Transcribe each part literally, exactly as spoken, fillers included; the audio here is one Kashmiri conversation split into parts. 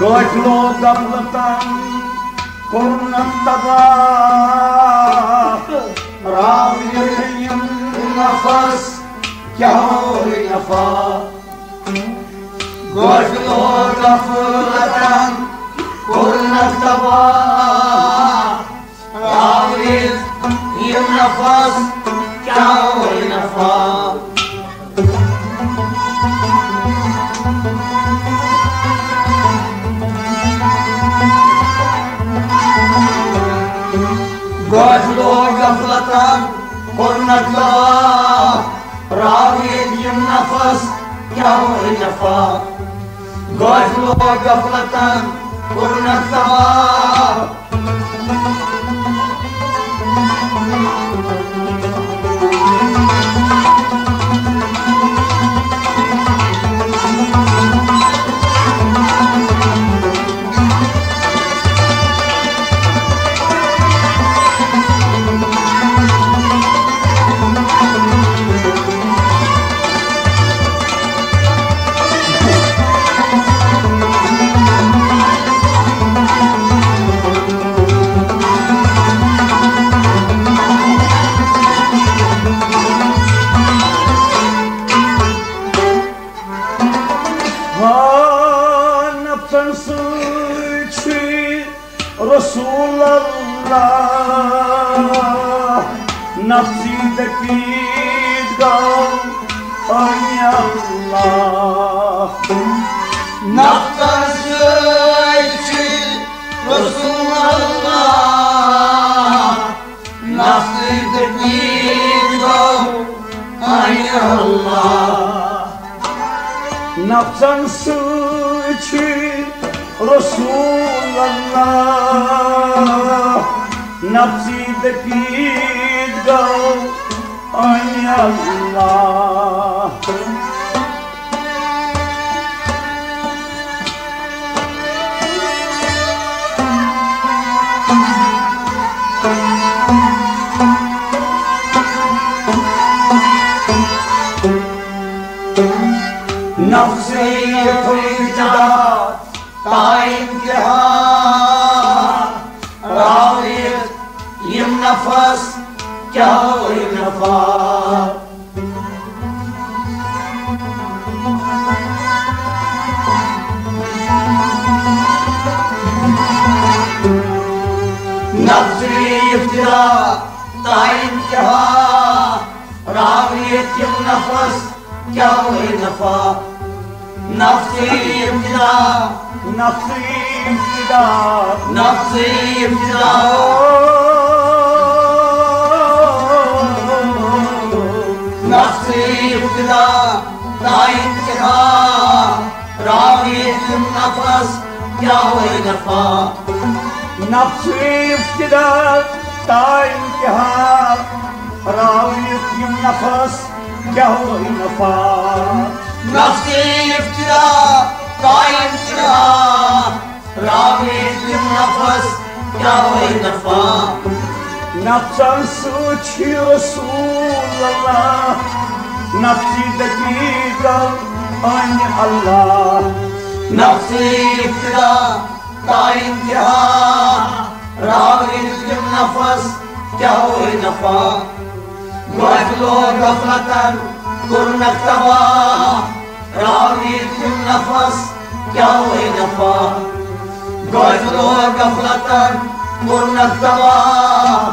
غٲفلو غفلتن کوٚرنکھ تباہ، راویتھ یِم نفس کیٛاہ ہوے نفع۔ غٲفلو غفلتن کوٚرنکھ تباہ، راویتھ یِم نفس کیٛاہ ہوے نفع۔ غٲفلو غفلتن کوٚرنکھ تباہ، راویتھ یِم نفس کیٛاہ ہوے نفع۔ غٲفلو غفلتن کوٚرنکھ تباہ۔ ہا نفسن سۭتۍ چھُے رسول اللہ، نفسی دقیق گو عین اللہ۔ نفسن سۭتۍ چھُے رسول اللہ، نفسی دقیق گو عین اللہ۔ نفسن سۭتۍ چھُے رسول اللہ، نفسی دقیق گو عین اللہ۔ نفسی ابتدا تا انتہا، راویتھ یِم نفس کیٛاہ ہوے نفع۔ نفسی ابتدا تا انتہا، راویتھ یِم نفس کیٛاہ ہوے نفع۔ نفسی ابتدا، نفسی ابتدا، نفسی ابتدا، نفسی ابتدا تا انتہا، راویتھ یِم نفس کیٛاہ ہوے نفع۔ نفسی ابتدا تا انتہا، راویتھ یِم نفس کیٛاہ ہوے نفع۔ نفسی ابتدا تا انتہا، راویتھ یِم نفس کیٛاہ ہوے نفع۔ نفسن سۭتۍ چھُے رسول اللہ، نفسی دقیق گو عین اللہ۔ نفسی ابتدا تا انتہا، راویتھ یِم نفس کیٛاہ ہوے نفع۔ غٲفلو غفلتن کوٚرنکھ تباہ، راویتھ یِم نفس کیٛاہ ہوے نفع۔ غٲفلو غفلتن کوٚرنکھ تباہ۔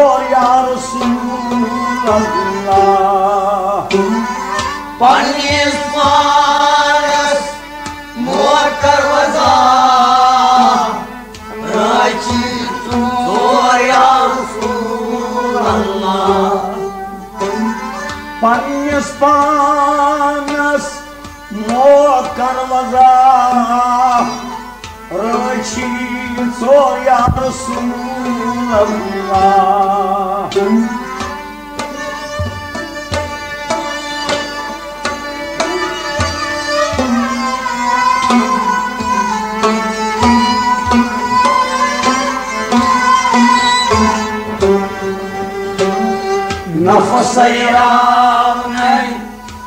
یا رسول اللہ۔ پننِس پانس موت کر وضع، رٲچھی ژور یا رسول اللہ۔ پننِس پانس موت کر وضع، رٲچھی ژور یا رسول اللہ۔ نفس حیران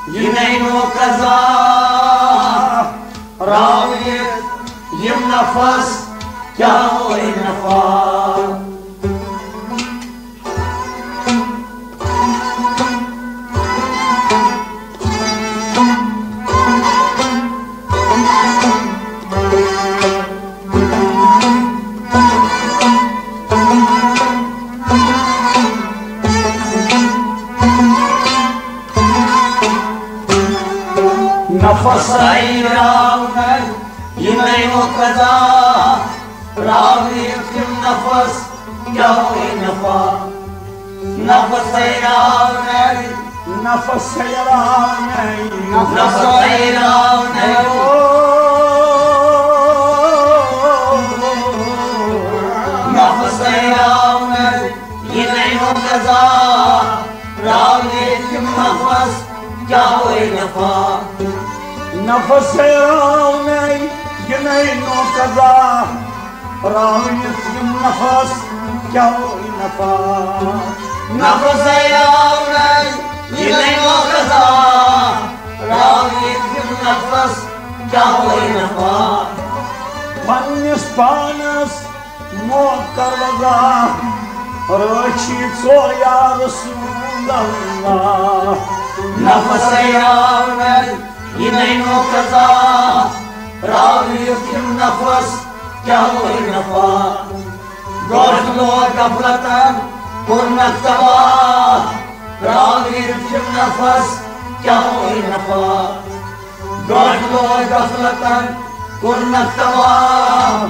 یہِ نینو قضا، راویت یِم نفس کیٛاہ ہوے نفع۔ نفس آئی راو ہے، یہِ نینو قضا، راویت یِم نفس کیٛاہ ہوے نفع۔ نفس آئی راو ہے، نفس حیران ہے، نفس حیران ہے۔ نفس حیران ہے، یہِ نینو قضا، راویت یِم نفس کیٛاہ ہوے نفع۔ نفس حیران ہے، یہِ نینو قضا، راویت یِم نفس کیٛاہ ہوے نفع۔ نفس حیران ہے، یہِ نینو قضا، راویت یِم نفس کیٛاہ ہوے نفع۔ پننِس پانس موت کر وضع، رٲچھی ژور یا رسول اللہ۔ نفس حیران ہے، یہِ نینو قضا، راویت یِم نفس کیٛاہ ہوے نفع۔ دۄہ لوگ غفلتن کوٚرنکھ تباہ، راویت یِم نفس کیٛاہ ہوے نفع۔ دۄہ لوگ غفلتن کوٚرنکھ تباہ۔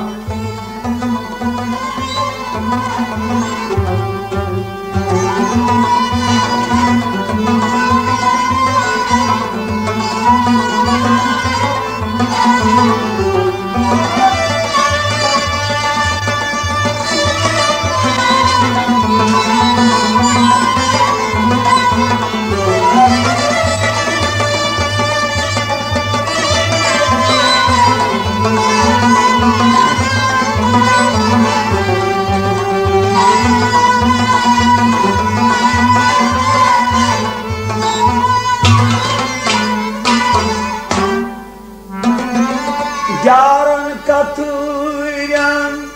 جارن کتھرین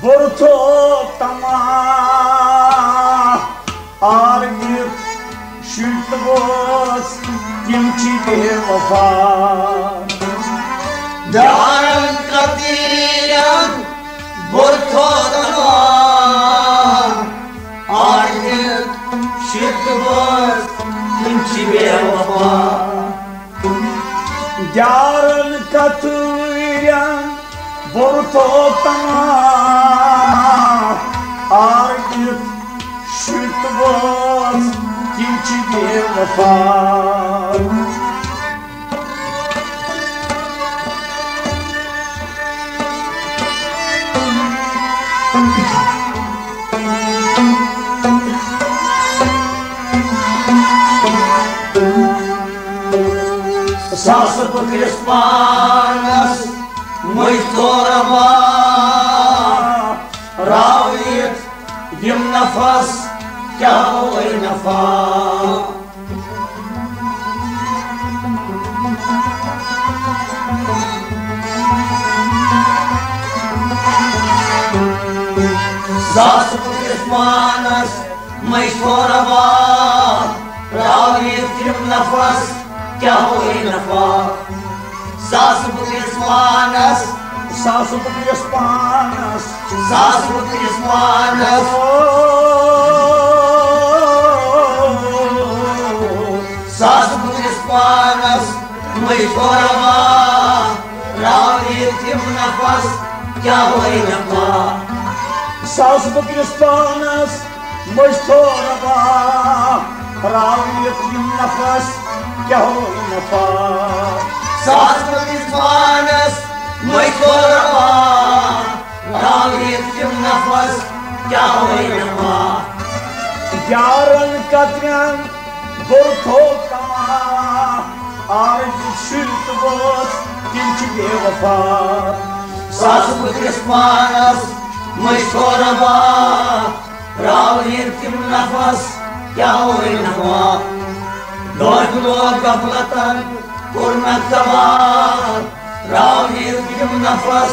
برتھو تما آرگت شرط بوس تم چی بے وفا۔ جارن کتھرین برتھو تما آرگت شرط بوس تم چی بے وفا۔ جارن کتھرین برتھو تما آرگت شرط بوس تم چی بے وفا۔ ساس پکرس پانس مٔشتو ربا، راویت یِم نفس کیٛاہ ہوے نفع۔ ساس پکرس پانس مٔشتو ربا، راویت یِم نفس کیٛاہ ہوے نفع۔ ساس پکرس پانس، ساس پکرس پانس، ساس پکرس پانس۔ ربا، راویت یِم نفس، کیٛاہ ہوے نفا۔ ساس بہٕ کرِس پانس مٔشتھو ربا، راویت یِم نفس، کیٛاہ ہوے نفا۔ ساس بہٕ کرِس پانس مٔشتھو ربا، راویت یِم نفس، کیٛاہ ہوے نفا۔ یارن قطرن بوتھو کما، آج شُرۍ تہٕ بٲژ، تِم چھِ بے وفا۔ ساس بہٕ کرِس پانس مٔشتھو ربا، راویت یِم نفس، کیٛاہ ہوے نفا۔ دۄہ لوگ غفلتن، کوٚرنکھ تباہ، راویت یِم نفس،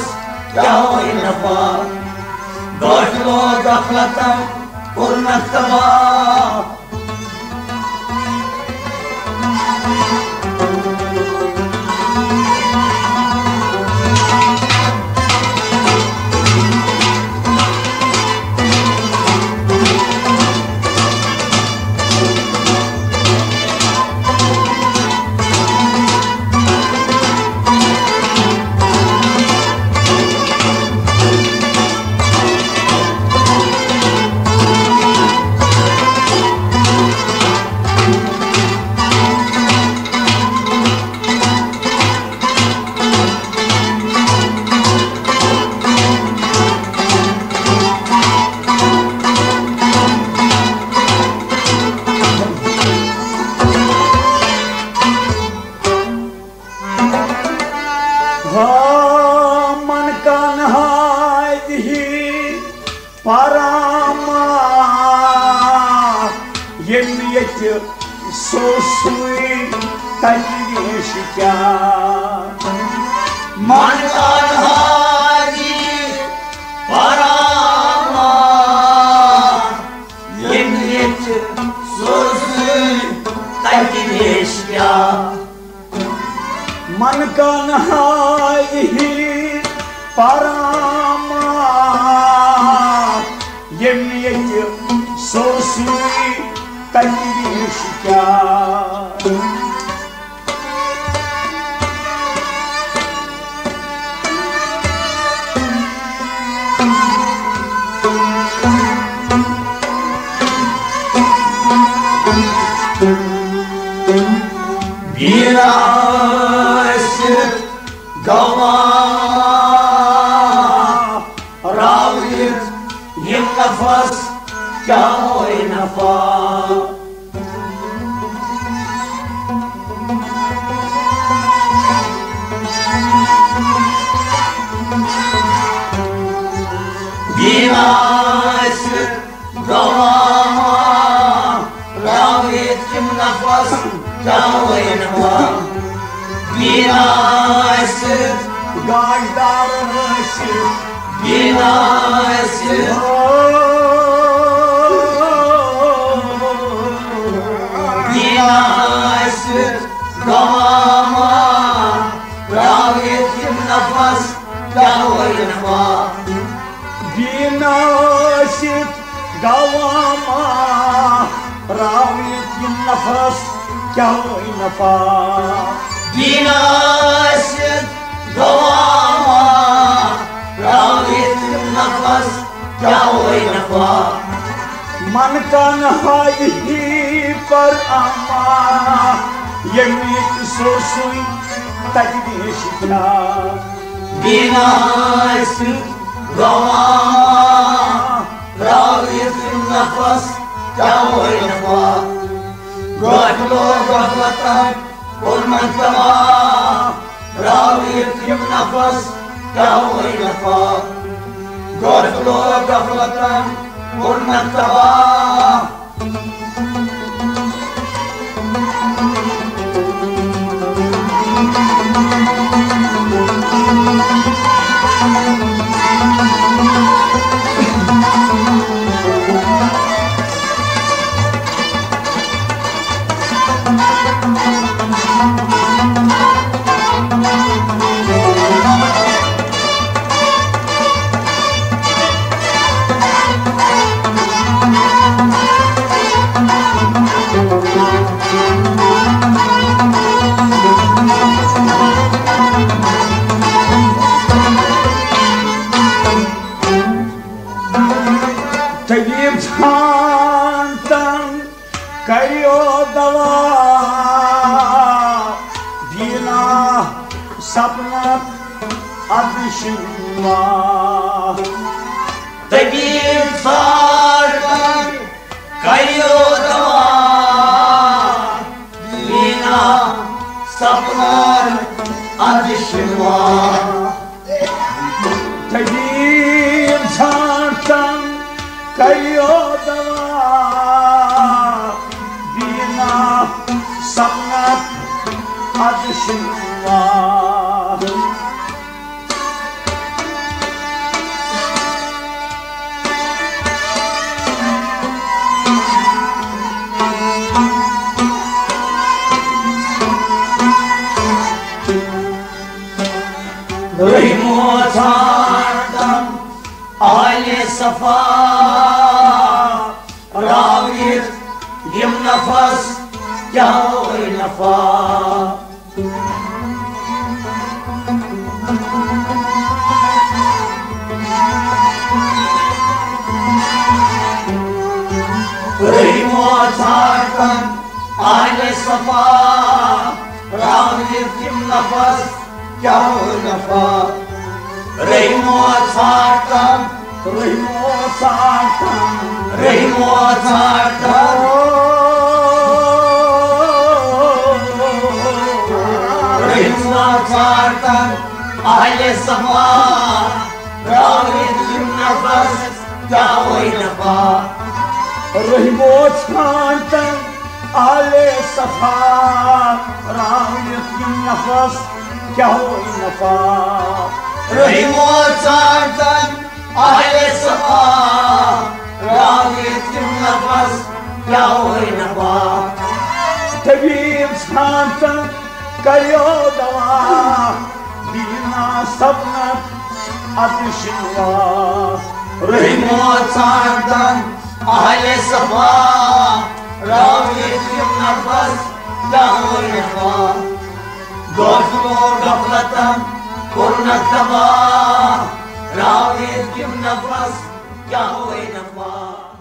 کیٛاہ ہوے نفا۔ دۄہ لوگ غفلتن، کوٚرنکھ تباہ۔ ہا من کان ہاوِ پراما، ییٚمۍ ییٚتہِ سوسُے تَتہِ ریش کیٛاہ۔ من تنہا جی پراما، ییٚمۍ ییٚتہِ سوسُے تَتہِ ریش کیٛاہ۔ من کان ہاوِ پراما، ییٚمۍ ییٚتہِ سوسُے تَتہِ ریش کیٛاہ۔ بیٖنا ٲسِتھ گواہ، راوِتھ یِم نفس کیٛاہ ہوے نفع۔ بیٖنا ٲسِتھ گواہ، راوِتھ یِم نفس کیٛاہ ہوے نفع۔ بیٖنا ٲسِتھ گاشدار ٲسِتھ، بیٖنا ٲسِتھ، بیٖنا ٲسِتھ گواما، راوِتھ یِم نفس کیٛاہ ہوے نفع۔ بیٖنا ٲسِتھ گواما، راوِتھ یِم نفس کیٛاہ ہوے نفع۔ بیٖنا ٲسِتھ گواما، راوِتھ یِم نفس کیٛاہ ہوے نفع۔ من کان ہاوِ پر اما، ییٚمۍ ییٚتہِ سوسُے تَتہِ ریش کیٛاہ۔ بیٖنا ٲسِتھ گواما، راوِتھ یِم نفس کیٛاہ ہوے نفع۔ غافلو غفلتن کوٚرمَکھ تباہ، راوِتھ یِم نفس کیٛاہ ہوے نفع۔ غافلو غفلتن کوٚرمَکھ تباہ۔ تن کریو دوا، دینا سپنت ادشنوا۔ طبیب ژھانڈ تن کریو دوا، دینا سپنت ادشنوا۔ طبیب ژھانڈ تن کریو دوا، دینا سپنت ادشنوا۔ رحمو ژھانڈ تن آلِ صفا، راوِتھ یِم نفس کیٛاہ ہوے نفع۔ رحمو ژھانڈ تن آلِ صفا، راوِتھ یِم نفس کیٛاہ ہوے نفع۔ رحمو ژھانڈ تن، رحمو ژھانڈ تن، رحمو ژھانڈ تن، رحمو ژھانڈ تن آلِ صفا، راوِتھ یِم نفس کیٛاہ ہوے نفع۔ رحمو ژھانڈ تن آلِ صفا، راوِتھ یِم نفس کیٛاہ ہوے نفع۔ رحمو ژھانڈ تن آلِ صفا، راوِتھ یِم نفس کیٛاہ ہوے نفع۔ طبیب ژھانڈ تن کریو دوا، دینا سپنت ادشنوا۔ رحمو ژھانڈ تن آلِ صفا، راوِتھ یِم نفس کیٛاہ ہوے نفع۔ غافلو غفلتن کوٚرنکھ تباہ، راوِتھ یِم نفس کیٛاہ ہوے نفع۔